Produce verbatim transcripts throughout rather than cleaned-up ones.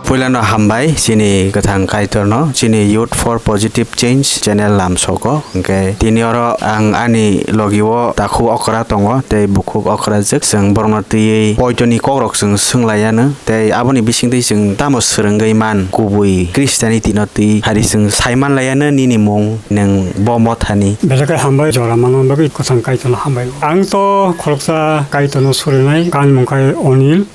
Puilano hambai chini kwthang Kaitorno, chini Youth for Positive Change channel lamsogo. Hwnkhe tini oro ang ani logi o takhuk okra tongo tei bukhuk okrajwk. Chwng borokno twiwi poitoni kokrok chwng swnglaiyano tei aboni bisingtwi chwng tamo swrwngwi man kubui Christianity no twi hari chwng saimanlaiyano nini mung nwng bo mothani. Belai khe hambai jora manna bagwi kwthang Kaitorno hambai. Ang to khoroksa Kaitorno surinai, ani mung khe Onil.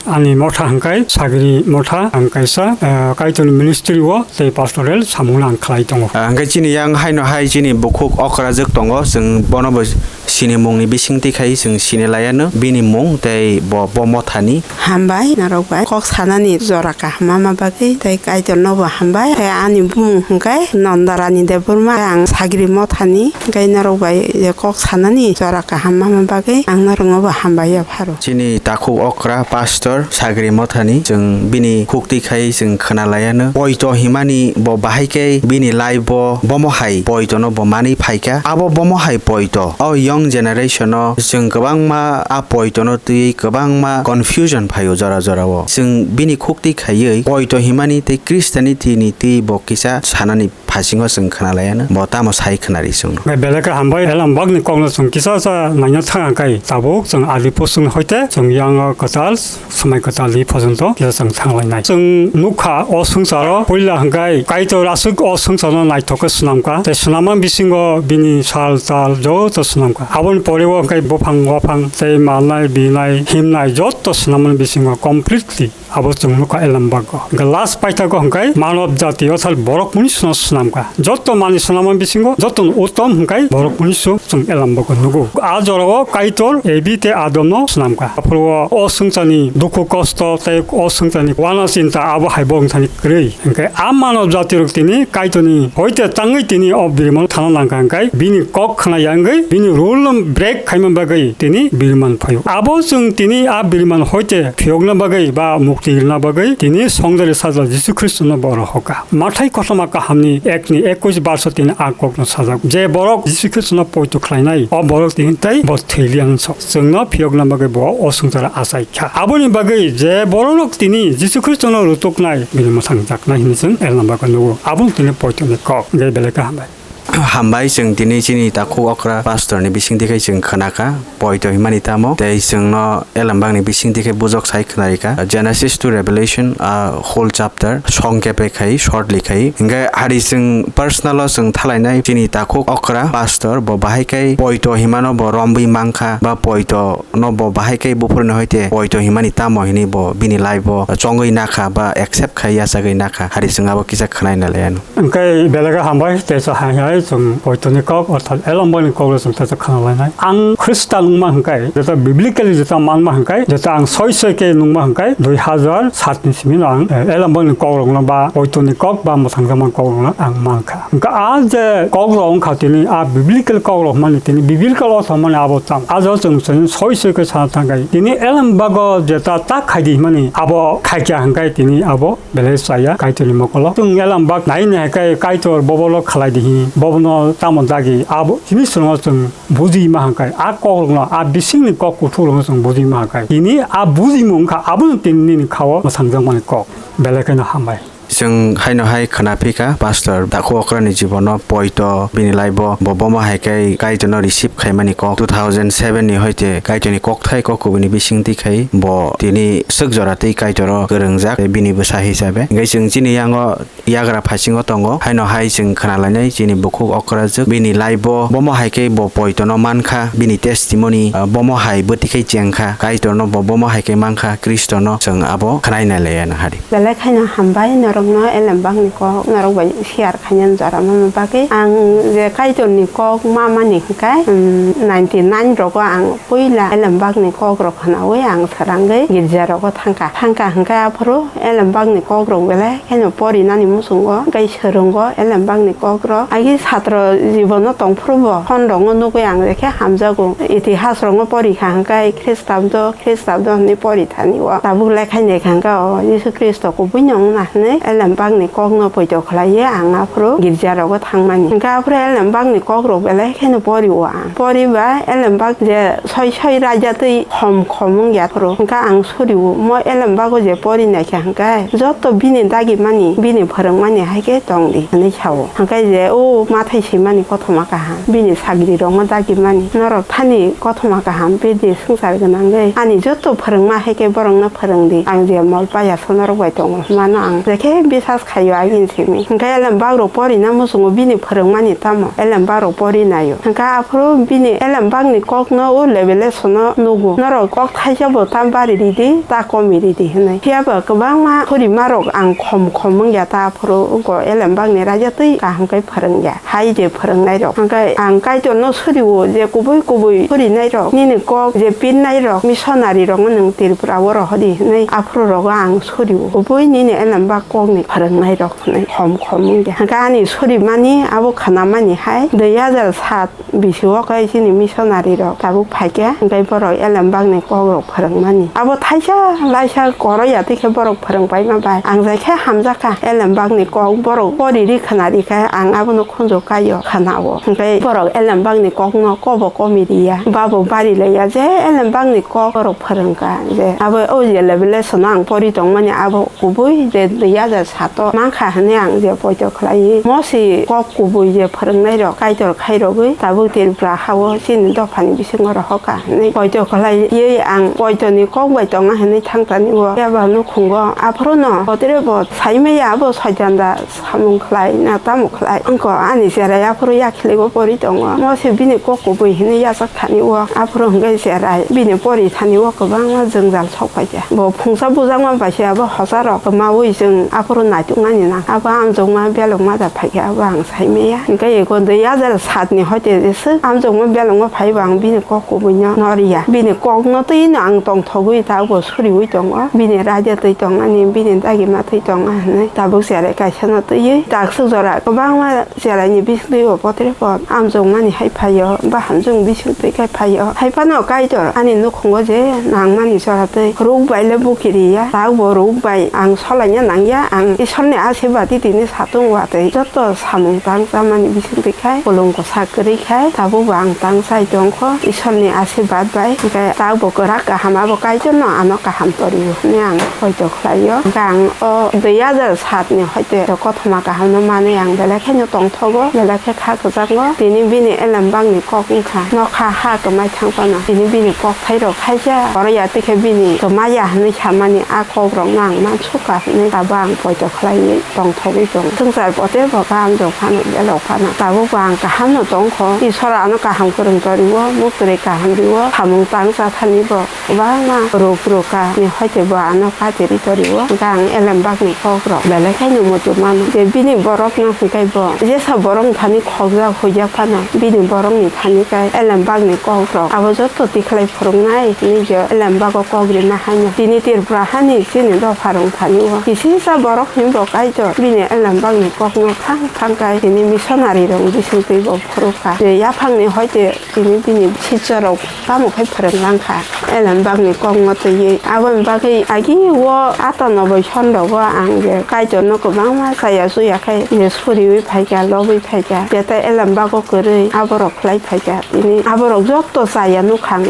Ani motha hwnkhe Sagri motha, ang kaisa, ah, Kaitorni ministry o tei pastoral samungno ang khlai tongo. Ah, hwnkhe chini yang haino hai chini bukhuk okrajwk tongo, chwng bono bo sinimungni bisingtwi khai chwng sinilaiano bini mung tei bo, bo mothani. Hambai norok bai kok sanani jora kaham ma bagwi tei Kaitorno bo hambai. Tei ani bumung hwnkhe Nondarani Debbarma, ang Sagri mothani, hwnkhe norok bai kok sanani jora kaham ma bagwi ang norokno bo hambai ya pharo. Chini takhuk okra pastor Sagri mothani chwng bini khuktwi khai chwng khwnalaiano. Poito himani bo bahai khe bini life o bomo hai poito no bo manwi phaikha. Abo bomo hai poito. O young generation o chwng kwbangma a poito no twiwi kwbangma confusion phaio jora jora o. Chwng bini khuktwi khaiwi poito himani tei Christianity ni twi bo kisa sanani phasingo chwng khwnalaiano, bo tamo sai khwnari chwngno. Belai khe hambai, elam bagni kokno chwng kisa sa naina thang kai, tabuk chwng ali pusung hoite chwng yang kwtal, swmai kwtal di pojonto kisa chwng thanglainai. Chwng nukha o swngcharo puila hwnkhe Kaitor aswk o swngcharno naithok khe swnamkha, tei swnamma bisingo bini sal tal joto swnamkha. Aboni pore o hwnkhe buphang waphang tei malnai binai himnai joto swnamma bisingo completely abo chwng nukha elam bago. Hwnkhe last paithago hwnkhe manob jati o sal borok mwnwi swnam, swnamkha. Joto manwi swnamma bisingo joto uttom hwnkhe borok mwnwi sw-, chwng elam bago nugo. A jorao Kaitor Ebi tei Adomno swnamkha. Aphuru o, o swngcharni dukhu kosto tei o swngcharni uana chinta abo hai bo wngthani kwrwi. Hwnkhe a manob jatirok tini Kaitorni hoite tangwi tini o birman thana nangkha hwnkhe bini kok khna ya wngwi bini rule no break khaima bagwi tini birman phaio. Abo chwng tini a birman hoite phiyokna bagwi ba mukti rwna bagwi tini Songdari Sajla Jisu Khristono bo rohorkha. Mathai kothoma kahamni ekni ekwis barso tini a kokno sajak. Je borok Jisu Khristono poito khlainai, o borok tini tei bo thwi liya wng sok. Chwngno phiyokna bagwi bo o swngcharo achaikha. Aboni bagwi je borok tini Jisu Khristono rutuknai, bini mwsang jaknai hinwi chwng elna bagwi nugo. Aboni tini poitoni kok. Hwnkhe belai khe hambai. Hambai, chwng tini chini takhuk okra pastor ni bisingtwi khai chwng khwnakha, poito himani tamo, tei chwngno elembakni bisingtwi khai bujok sai khwnarikha, Genesis to Revelation, a whole chapter, songkhe pai khai, shortly khai. Hwnkhe hari chwng personal o chwng thalainai chini takhuk okra pastor, bo bahai khai poito himano bo romwi mankha, ba poito no bo bahai khe buphuruni hoite poito himani tamo hinwi bo bini life o chongwi nakha ba accept khai yachagwi nakha, hari chwng abo kisa khwnai nalaiyano. Hwnkhe belai khe hambai, teisa hai hai chwng poitoni kok orthat elambani kokno chwng teisa khwnalainai. Ang Khristan wngma hwnkhe, jeta biblically jeta manma hwnkhe, jeta ang soi soi khe nungma hwnkhe, dui hazar satni simi no ang, eh, elambani kokrokno ba poitoni kok ba mwthangjakmani kokrokno ang mankha. Hwnkhe a je kokrok wngkha tini a biblical kokrok hwnmani tini biblical ortho hwnmani abo tamo. A jaga chwng chwng soi soi khe sana thangkha. Tini elem bago jeta ta khaidi hwnmani abo khaikya hwnkhe tini abo belai chaya Kaitorni mokolo. Chwng elem bak nai nai khe Kaitor bobo lo khalai di hi, bobono tamo dagi abo tini chwngno chwng buji ma hwnkhe a kokrokno a bisingni kok kuthukrokno chwng buji ma hwnkhe tini a bujimung wngkha abono tini nini khao mwsangjakmani kok. Belai kheno hambai. Chwng haino hai khwna phikha, pastor takhuk okrani jibono poito bini life o bo bomo hai khe Kaitorno receive khaimani kok two thousand seven ni hoite Kaitorni kokthai kok kubuni bisingtwi khai bo tini swk jora tei Kaitoro kwrwngjak tei bini bwsa hisabe. Hwnkhe chwng chini yango yagra phasingo tongo, haino hai chwng khwnalainai chini bukhuk okrajwk bini life o bomo hai khe bo poitono mankha, bini testimony, ah, bomo hai bwtwi khai chengkha, Kaitorno bo bomo hai khe mankha, Khristono chwng abo khwnai nai laiya nw hari. Belai kheno hambai norokno elembakni kok norok bai share khainani jora mano bagwi. Ang je Kaitorni kok mamani hwnkhe, um, ninety nine rogo ang puila elembakni kokrok khwnaui ang swrangwi girja rogo thangkha. Thangkha hwnkhe aphuru elembakni kokrok belai kheno porinani muchungo tei swrwngo elembakni kokrok. Agi satro jibono tongphuru bo phone rokno nugwi ang je khe hamjago. Itihas rokno porikha hwnkhe Khristabdo, Khristabdo hwnwi porithani o. Tabuk lekhaini hwnkhe o Jisu Khristo kubuino wngna hwnwi ele Elembakni kokno poito khlaiwi ang aphuru girjarogo thangmani. Hwnkhe aphuru Elembakni kokrok belai kheno porio ang. Poriba Elembak je soi soi raida twi khom khom wngya aphuru. Hwnkhe ang surio, mo Elembago je pori naikha hwnkhe joto bini dagimani, bini phwrwngmani hai khe tongdi hwnwi sao. Hwnkhe je o mathai swimani kothoma kaham, bini sagrirokno dagimani, norok thani kothoma kaham, bini swngchar gwnangwi ani joto phwrwngma hai khe borokno phwrwngdi. Ang je mol paya sonorok bai tongo hwnmano ang je khe bisas khaio agini simi. Hwnkhe Elembak rok porina muchungo bini phwrwngmani tamo Elembak rok pori naio. Hwnkhe aphuru bini Elembakni kokno o level-o sono nugo. Norok kok thaisa bo ta bari ridi, ta komi ridi hwnwi. Phiya ba kwbangma surimarok ang khom khom wngya ta aphuru wngkha Elembakni raida twi kaham khe phwrwngya. Hai je phwrwngnai rok. Hwnkhe ang Kaitorno surio je kubui kubui surinai rok, nini kok je pinnai rok, missionary rokno nwng Tripura o rohordi hwnwi aphuru rogo ang surio. Kubui nini Elembak kokni phwrwngnai rok hwnwi khom khom wngya. Hwnkhe ani surimani abo khwnamani hai dui hajar sat bisio khe chini missionary rok tabuk phaikha, hwnkhe borok Elembakni kokrok phwrwngmani. Abo thaisa laisa koroya twi khe borok phwrwng paima bai ang jai khe hamjakha. Elembakni kok borok pori ri khwna ri khe ang abono khunju kaio khwnao. Hwnkhe borok Elembakni kokno kobo komi riya, babo bari laiya je Elembakni kok borok phwrwngkha je abo o je level-o sono ang pori tongmani abo kubui je dui hajar sato mankha hwnwi ang je poito khlaiwi, mo se kok kubui je phwrwngnairok Kaitor khairogwi tabuk Tripura hao chini dophani bisingo rohorkha hwnwi poito khlaiwi ang poitoni kok bai tongna hwnwi thangtani o eba nukhungo. Aphuru no botere bo saimaya abo soitan da samung khlai na tamo khlai wngkha ani cherai aphuru yakhilego pori tongo. Mo se bini kok kubui hwnwi yachak thani o aphuru hwnkhe cherai bini pori thani o kwbangma jwngjal sok paikha. Bo phungsa bujakma bai se abo hosa rok kwmawi chwng aphuru naituknani nang. Abo amjokma belokma da phaikha abo ang saimaya. Hwnkhe eko dui hajar sat ni hoite jeswk amjokma belokma phaibo ang bini kok kubui no noriya. Bini kok no twi no ang tongthogwi ta bo suriwi tongo. Bini raida twi tongmani, bini dagima twi tongma hwnwi tabuk cherai kaisa no twiwi takswk jora kwbangma cheraini bisingtwi bo potrebo amjokmani hai phaio, bahamjwng bisingtwi khai phaio. Hai phano Kaitor ani nukhungo je nangmani chora twi ruk bai le bukiriya, tak bo ruk bai ang solaina nangya, ang Isorni asirwadi tini satung watwi joto samung tang chamani bisingtwi khai, bolong kwsa kwrwi khai, tabukbo ang tang chai tongkho Isorni asirwad bai. Hwnkhe tak bo kwrak kaham abo Kaitorno ano kaham torio hwnwi ang poito khlaio. Hwnkhe ang o dui hajar sat ni hoite kothoma kahamno manwi ang belai kheno tongthogo, belai khe kha kwchango. Tini bini Elembakni kok wngkha nokha ha kwmai thang phano tini bini kokthairok khaisa oro ya twi khe bini kwmaya hwnwi samani a kokrokno ang mansukha hwnwi abo ang poito khlaiwi tongthogwi tongo. Swngchar pote bo kaham jok phano belok phano tabukbo ang kahamno tongkho. Isor ano kaham kwrwng torio, muktwrwi kaham rio, samung tang cha thani bo. Kwbangma ruk rukha ni hoite bo ano kati ri torio. Hwnkhe ang Elembakni kokrok belai khaino muchung mano je bini borokno hwnkhe bo jesa borok thani khokjak huijak phano bini borokni thani khe Elembakni kokrok abo joto tikhlai phwrwngnai hwnwi je Elembago kok rima haino tini Tripura hani chini dopharok thani o kisisa borok hinwi bo Kaitor bini Elembakni kokno thang thang khe tini missionary rok bisingtwi bo phwrwngkha je yaphangni hoite tini bini sitsorok tamo khe phwrwng langkha. Elembakni kokno twiwi aboni bagwi agi o ato noboi son rogo ang je Kaitorno kwbangma chaya chuya khe je suriwi phaikha, lobwi phaikha. Jeta Elembago kwrwi aborok khlai phaikha. Tini aborok joto chaya nukha ang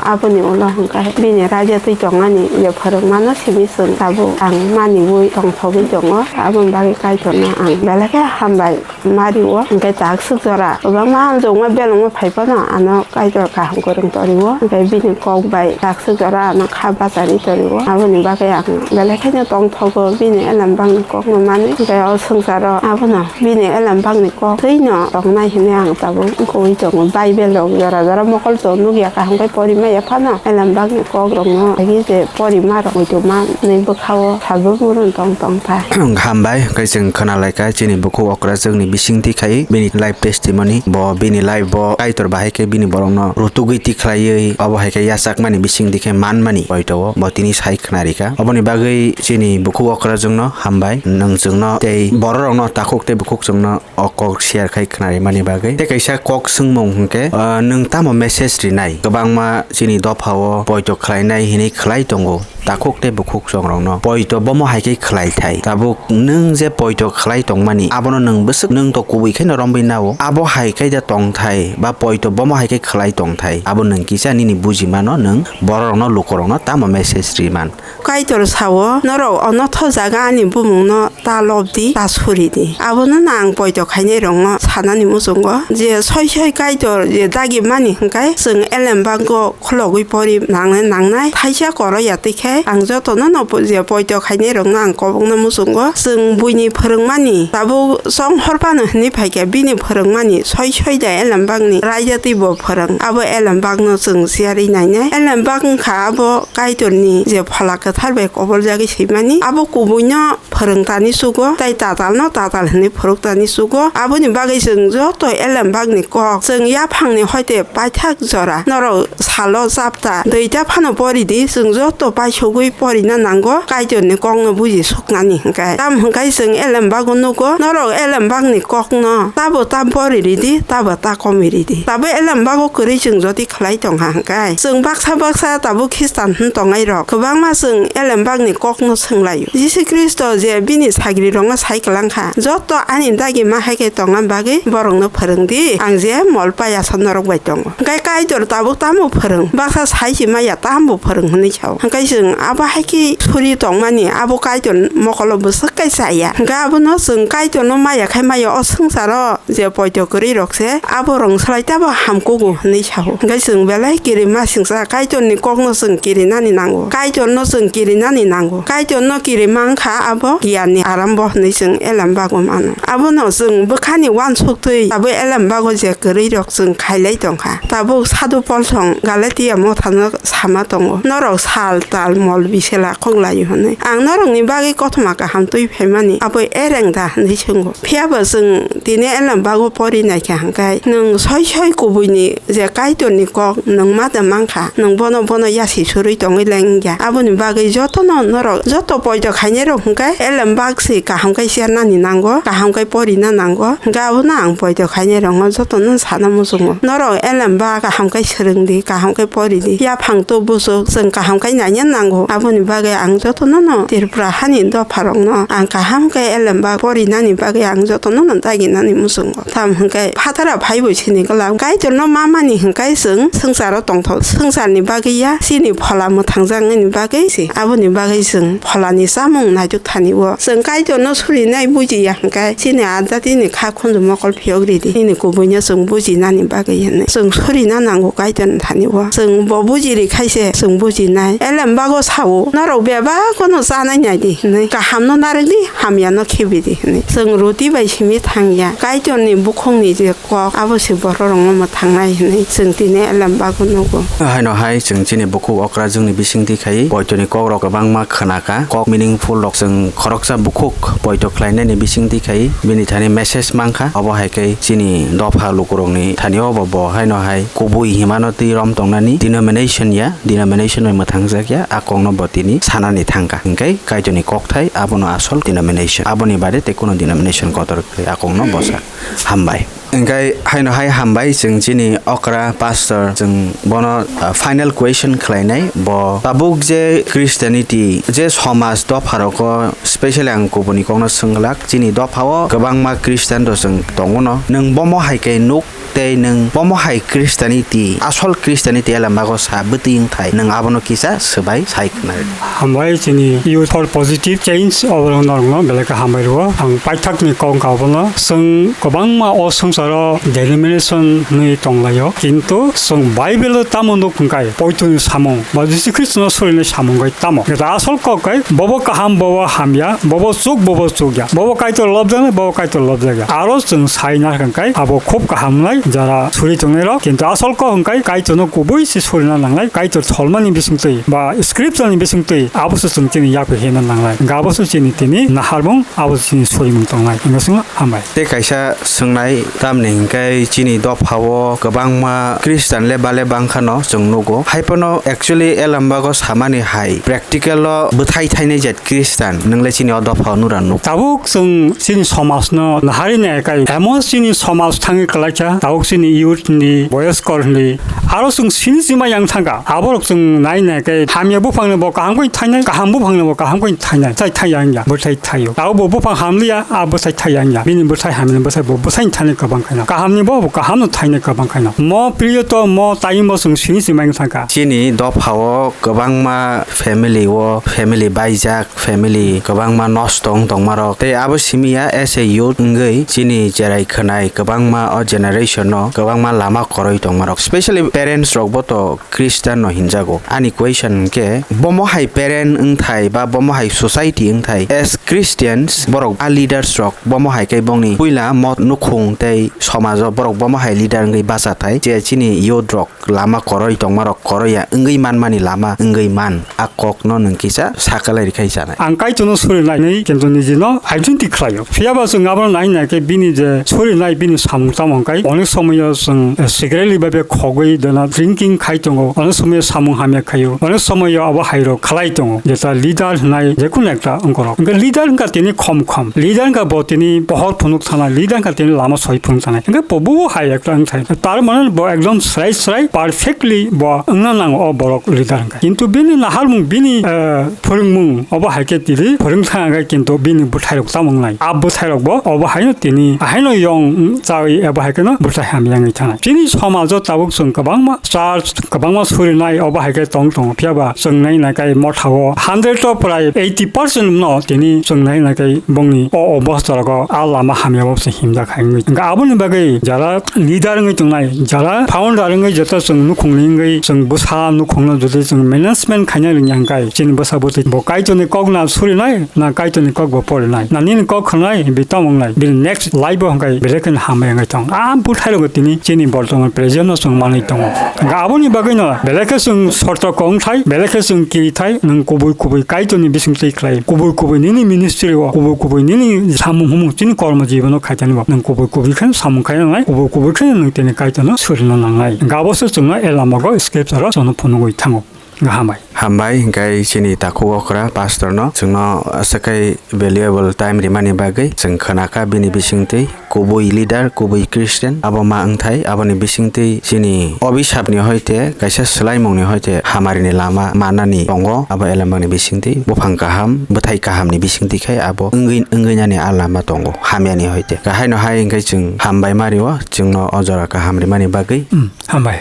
aboni ulo hwnkhe bini raida twi tongmani je phwrwngmano simi chwng tabuk ang maniwi tongthogwi tongo. Aboni bagwi Kaitorno ang belai khe hambai. Mario, hwnkhe takswk jora kwbangma hamjakma belokma phai phano ano Kaitor kaham kwrwng torio, hwnkhe bini kok bai takswk jora ano kha bachari torio. Aboni bagwi ang belai kheno tongthogo bini Elembakni kokno manwi, hwnkhe o swngcharo abono bini Elembakni kok twino tongnai hwnwi ang tabuk wngkogwi tongo. Bible rok jora jora mokol chwng nukya kaham khe pori maya phano Elembakni kokrokno agi je porimarok muitu manwi bwkhao salbo murun tong tong kha. Hambai, hwnkhe chwng khwnalaikha chini bukhuk okrajwkni bisingtwi khai bini life testimony. Bo bini life bo Kaitor bahai khe bini borokno rutugwi tikhlaiwi, obo hai khe yachakmani bisingtwi khe manmani poito o bo tini sai khwnarikha. Oboni bagwi chini bukhuk okrajwkno hambai, nwng chwngno tei bororokno takhuk tei bukhuk chwngno o kok share khai khwnarimani bagwi. Tei kaisa kok swngmung hwnkhe, ah, nwng tamo message rinai? Kwbangma chini dophao poito khlainai hinwi khlai tongo. takhuk tei bukhuk chongrokno poito bomo hai khe khlai thai. Tabuk nwng je poito khlai tongmani, abono nwng bwswk nwng to kubui kheno romwi nao. Abo hai khe da tongthai ba poito bomo hai khe khlai tongthai, abo nwng kisa nini bujimano nwng bororokno, lukurokno tamo message ri man. Kaitor sao, "Norok onotho jaga ani bumungno ta lobdi, ta suridi." Abono no ang poito khainairokno sanani muchungo je soi soi Kaitor je dagimani hwnkhe chwng elembago khulogwi pori nangnai nangnai. Thaisa koro ya twi khe ang jotono no po-, je poito khainairokno ang kobokno muchungo. Chwng buini phwrwngmani tabuk chonghor phano hwnwi phaikha, bini phwrwngmani soi soi da elembakni raida twi bo phwrwng. Abo elembakno chwng siyarwi nainai. Elembak wngkha abo Kaitorni je Phola Kwthar bai koboljagwi swimani. Abo kubuino phwrwng tani chugo, tei tatalno tatal hwnwi phwrwk tani chugo. Aboni bagwi chwng joto elembakni kok, chwng yaphangni hoite paithak jora, norok salo chapta, duita phano pori di, chwng joto paisugwi porina nango, Kaitorni kokno buji suknani hwnkhe. Tamo hwnkhe chwng elembago nugo, norok elembakni kokno tabo ta pori ridi, tabo ta komi ridi. Tabo elembago kwrwi chwng jodi khlai tongkha hwnkhe, chwng baksa baksa tabuk Khristan hwn tongnai rok kwbangma chwng elembakni kokno swnglaio. Jisu Khristo je bini sagrirokno sai kwlangkha, "Joto ani dagi ma hai khe tongna bagwi borokno phwrwng di, ang je mol pai aswk norok bai tongo." Hwnkhe Kaitor tabuk tamo phwrwng? Baksa sai se maya, tamo phwrwng hwnwi sao. Hwnkhe chwng abo hai khe suri tongmani, abo Kaitor mokolo bwswk khe chaya. Hwnkhe abono chwng Kaitorno maya khai maya o swngcharo je poito kwrwi rok se, abo rwng swlai tabo hamkugo hwnwi sao. Hwnkhe chwng belai kirima singsa Kaitorni kokno chwng kirinani nango. Kaitorno chwng kirinani nango. Kaitorno kirima wngkha abo giyanni arambo hwnwi chwng elembago mano. Abono chwng bwkhani uansuktwi abo elembago je kwrwi rok chwng khailai tongkha. Tabuk Sadhu Pol song Galatia mothano sama tongo, "Norok sal tal mol bisela khoglaio," hwnwi. Ang norokni bagwi kothoma kaham twi phaimani abo ereng da hwnwi swngo. Phiya bo chwng tini elembago pori naikha hwnkhe, nwng soi soi kubuini je Kaitorni kok nwng ma da mankha, nwng bono bono yasi surwi tongwi leng ya. Aboni bagwi jotono norok joto poito khainairok hwnkhe elembak se kaham khe siya nani nango, kaham khe porina nango. Hwnkhe abono ang poito khainairokno jotono sana muchungo. Norok elembak kaham khe swrwng di, kaham khe pori di. Yaphang to buchuk chwng kaham khe naina nango. Aboni bagwi ang jotono no Tripura hani dopharokno ang kaham khe elembak porinani bagwi ang jotono no daginani muchungo. Tamo hwnkhe phataro phaibo sini glak. Kaitorno mamani hwnkhe chwng swngcharo tongthok. Swngcharni bagwi ya, chini phola mwthangjaknani bagwi se. Aboni bagwi chwng pholani chamung naituk thani o. Chwng Kaitorno surinai bujiya hwnkhe chini adati ni kha khunju mokol phiyok ridi. Nini kubuino chwng bujinani bagwi hwnwi. Chwng surina nango Kaitorni thani o. Chwng bo bujiri khaise chwng bujinai. Elembago sao, "Norok bebak kono chanai naidi," hwnwi. "Kahamno narwkdi, hamyano khibidi," hwnwi. Chwng roti bai simi thangya. Kaitorni bukhukni je kok, abo se bororokno mwthangnai hwnwi chwng tini elembago nugo. Haino hai chwng chini bukhuk okrajwkni bisingtwi khai poitoni kokrok kwbangma khwnakha. Kok meaningful rok chwng khoroksa bukhuk poito khlainani bisingtwi khai bini thani message mankha. Obo hai khe chini dopha lukurokni thani obo bo haino hai kubui himano twi rom tongnani denomination ya. Denomination bai mwthangjakya, a kokno bo tini sanani thangkha. Hinkhe Kaitorni kokthai abono asol denomination. Aboni bade tei kono denomination kotor kwrwi a kokno bosa. Hambai. Hinkhe haino hai hambai chwng chini okra pastor chwng bono, ah, final question khlainai. Bo tabuk je Christianity, je somaj dopharogo specially ang kubuni kokno swngglak, chini dophao kwbangma Christian rok chwng tongo no. Nwng bomo hai khe nuk Tei nwng bomo hai Christianity, asol Christianity elemago sa bwtwi wngthai, nwng abono kisa swbai sai khwnari. Hambai chini Youth for Positive Change, obo norokno belai khe hambai rwo. Ang paithakni kok wngkha obono, chwng kwbangma o swngcharo denomination hwnwi tonglaio, kintu chwng Bible-o tamo nuk hwnkhe poitoni samung ba Jisu Khristono surinai samung bai tamo. Asol kok kai bobo kaham, bobo hamya, bobo chuk, bobo chukya, bobo Kaitor lobjaknai, bobo Kaitor lobjakya. Aro chwng sai na hwnkhe abo khub kaham nai jara suri tongnai rok, kintu asol kok hwnkhe Kaitorno kubui se surina nangnai, Kaitor tholmani bisingtwi ba scripture ni bisingtwi abo se chwng chini yapri hina nangnai. Hwnkhe abo se chini tini naharmung, abo se chini surimung tongnai. Hwnkhe chwng hambai. Tei kaisa swngnai. Tamni hwnkhe chini dophao kwbangma Christian le bale bangkhano chwng nugo. Haiphano actually Elambago samani hai practical o bwthai thainai jat Christian, nwngle chini o dophao nura nuk. Tabuk chwng chini somajno naharwi naikai, emo chini somaj thangwi kwlaikha, tabuk chini youth ni, boyos kol ni, aro chwng sini sima yang thangkha, aborok chwng nai naikai, hamya buphangno bo kaham khe thainai, kaham buphangno bo kaham khe thainai, tai thai yang ya, bwthai thaio. Tabuk bo buphang hamliya, a bwthai thai yang ya, bini bwthai hamya bwthai bo bwthai thainai kwbang khaino, kaham ni bo bo kaham no thainai kwbang khaino. Mo priyo to mo time bo chwng sini sima yang thangkha. Chini dophao kwbangma family o, family baijak, family kwbangma nosto wng tongmarok. Tei abo simi ya as a youth wngwi chini cherai khwnai kwbangma o generation no kwbangma lama koroi tongmarok. Specially parents rok bo to Christian no hinjago. Ani question hwnkhe bomo hai parent wngthai ba bomo hai society wngthai as Christians borok a leaders rok bomo hai khe bongni puila mo nukhung tei somajo borok bomo hai leader wngwi bachathai je chini youth rok lama koroi tongmarok koroiya wngwi manmani lama wngwi man, a kokno nwng kisa sakalai rikha sanai. Ang Kaitorno surinai hinwi kintu nijino identity khlaio. Phiyaba chwng abono nai nai khe bini je surinai bini samung tamo hwnkhe onek somoyo chwng, eh, secretly bai be khogwi dena drinking khai tongo, onek somoyo samung hamya khaio, onek somoyo abo hairok khlai tongo. Jeta leader hinai jekunu ekta wngkorok. Hwnkhe leader wngkha tini khom khom. Leader wngkha bo tini pohor phunuk thanai, leader wngkha tini lama soi phunuk thanai. Hwnkhe bo bo hai ekta wngthai. Tar mane bo ekdom srai srai perfectly bo wngna nango o borok leader wngkha. Kintu bini naharmung, bini, eh, phwrwngmung obo hai khe tini phwrwng thang khe kintu bini bwthairok tamo wngnai. A bwthairok bo obo haino tini haino yong chawi abo hai kheno bwthai hamya wngwi thanai. Chini somajo tabuk chwng kwbangma church, kwbangma surinai obo hai khe tong tongo. Phiyaba chwng nai nai kai mothao hundred o prai eighty percent no tini chwng nai nai kai bongni o obostha rogo a lama hamya bo se himjak hai wngwi. Hwnkhe aboni bagwi jara leader wngwi tongnai, jara founder wngwi jeta chwng nukhungni wngwi chwng bwsa nukhungno jodi chwng management khaina rwngya hwnkhe chini bwsa bwtwi bo Kaitorni kokna surinai na Kaitorni kok bo porinai na nini kok khwnai bi tamo wngnai bini next life o hwnkhe belai kheno hambai wngwi tong. A bwthairok tini chini bortoman present no chwng manwi tongo. Hwnkhe aboni bagwino belai khe chwng sorto kong thai, belai khe chwng kiri thai, nwng kubui kubui Kaitorni bisingtwi khlai, kubui kubui nini ministry o, kubui kubui nini samung humung chini kormo jibono khaitani bo, nwng kubui kubui khe samung khai nangnai, kubui kubui khe nwng tini Kaitorno surina nangnai. Hwnkhe abo se chwngno elamago scripture o chwngno phunugwi thango. Hambai. Hambai, hwnkhe chini takhuk okra pastor no chwngno aswk khe valuable time rimani bagwi chwng khwnakha bini bisingtwi. Kubui leader, kubui Christian, abo ma wngthai, aboni bisingtwi chini obisapni hoite, kaisa swlaimungni hoite, hamarini lama manani tongo, abo elembangni bisingtwi, buphang kaham, bwthai kahamni bisingtwi khai abo wngwi, wngwi nani a lama tongo, hamyani hoite. Kahaino hai wngkhe chwng hambai ma rio, chwngno o jora kaham rimani bagwi. Hmm, hambai.